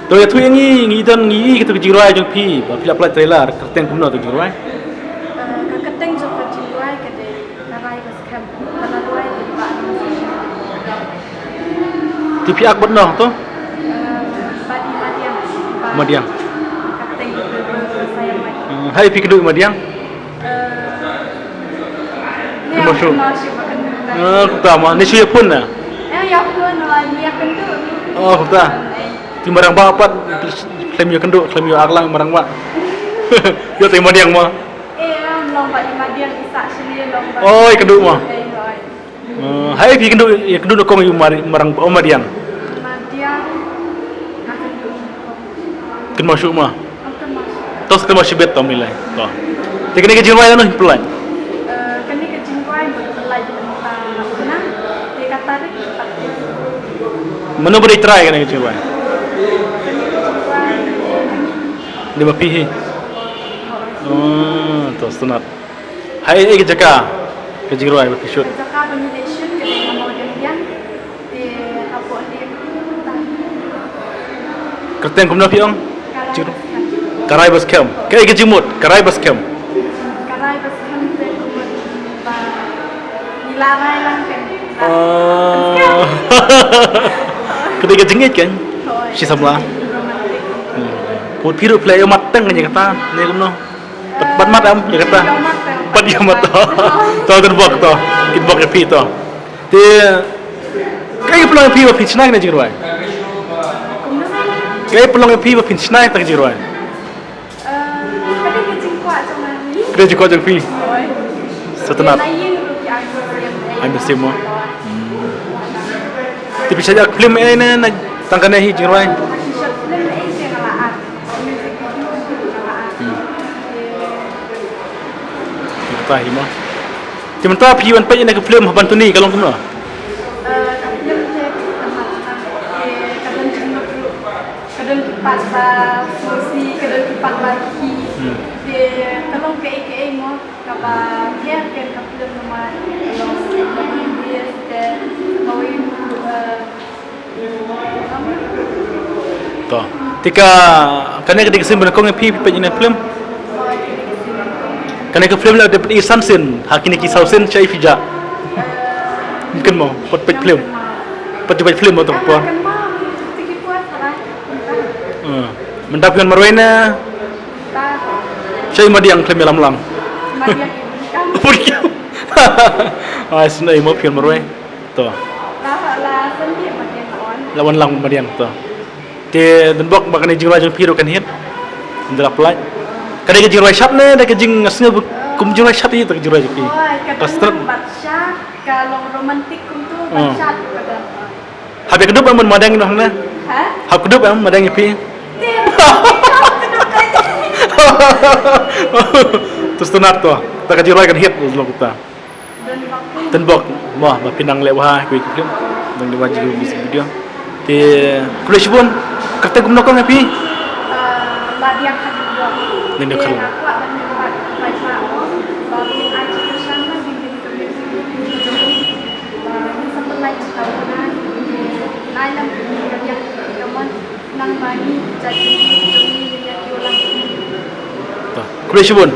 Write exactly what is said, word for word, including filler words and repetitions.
To ïathuh ïa ngi, ngi don ngi ïohi katu ka jingrwai jong phi ba phi la pynlait trailer, kyrteng kumno katu ka jingrwai? Eh, ka kyrteng jong ka jingrwai ka dei Ka Rai Ba Skhem. Ka la rwai da i Bah Nongshim. Te phi ak bad no to? Eh, bad i Madiang. Madiang. Ka kyrteng jong ka Sayang Mai. Hmm, hai phi kynduh i Madiang? Eh, Kynmaw shuh. Kynmaw shuh ba kynduh. Ah, kumta mo. Ni shu ïa phone na? Eh, ïa phone, oh, ni ïa kynduh. Oh, kumta. Eh. Te marang ba pat khlem ïa kynduh, khlem ïa ak lang marang ba. Ïa te Madiang mo. Eh, em, long ba i Madiang i sah shane long ba. Oh, ïa kynduh mo. Eh, hoi. Eh, hai phi kynduh, ïa kynduh na kong ïa u Mari-, marang ba, oh, Madiang. Madiang. Nga kynduh na kong. Kynmaw shuh mo. Kynmaw shuh. To sa kynmaw shuh beit to, ym lei lei. To. Te kane ka jingrwai lano phi pynlait? Eh, kane ka jingrwai nga pynlait mynta na una, te ka tarik pat. Mano ba dei trai kane ka jingrwai? Kane ka jingrwai, eh, dei ma phi hi. Oh, to sngewtynnat. Ha ei ei ka jaka ka jingrwai ba phi shoot? Ka jaka ba ngi dei shoot ka dei ha Mawdiangdiang. Te hapoh ne. Kyrteng kumno phi ong? Ka Rai Ba Skhem. Ka Rai Ba Skhem. Kaei ka jingmut? Ka Rai Ba Skhem. Ka Rai Ba Skhem te ka mut ba ngi la rai lang kan. Oh. Ka dei ka jingngeit kan? Hooid. Shi samla. Romantic. Hmm. Put phi ruh phi la ïoh mat teng kan ïa kata ne kumno? Pat, pat mat em ïa kata. Pat ïoh mat to. To, to bok to. Kin bok ïa phi to. Te kaei pynlong ïa phi ba phin shna kane ka jingrwai? Kaei pynlong ïa phi ba phin shna kata ka jingrwai? Ka dei jingkwah jong phi. Sngewtynnat. Ai mynsiem mo. Hmm. Te phi shait ïa ka film ei ne, na tang kane hi jingrwai? Hmm. Te mynta hi mo. Te mynta phi wan peit ïa kane ka film Haban Tuni ka long kumno? Eh, ka film te ka mat, eh, ka don jingmut ruh. Ka don ki part ba sngewsih, ka don ki part ba khih. Hmm. Te ka long kaei kaei mo, kaba pher ken ka film namar ka long ka previous te kawei ruh, eh, To. Te ka, kane ka dei ka sien ba nyngkong ïa phi phi peit ïa kane ka film? Kane ka film la dep i san sien, ha kine ki saw sien shaei phi jah? Ym kynmaw, pat peit film. Pat ju peit film to ka por. Eh, mynta phi wan marwei ne? Shaei Madiang khlem ïalam lang. Ai, sngewbha mo phi wan marwei. To. La, la, la, la wan lang Madiang to. Te don bok ba kane jingrwai jong phi ruh kan hit. Ynda la pynlait. Kane ka jingrwai shad ne, da ka jing, nga sngew kum jingrwai shad ïa ka jingrwai jong phi. Ka stret. Ka long romantic kumtu, ban shad ka don. Hap ïa kdup em Madiang ïa hangne. Ha? Hap kdup em Madiang ïa phi. To sngewtynnat to. Ta ka jingrwai kan hit lo kita. Tynbok mo ba phi nang leh bha ha kiwei ki film. Nang leh bha jingïoh music video. Te khublei shibun. Kyrteng kumno kong ïa phi? Nang dei khalung. Khublei shibun.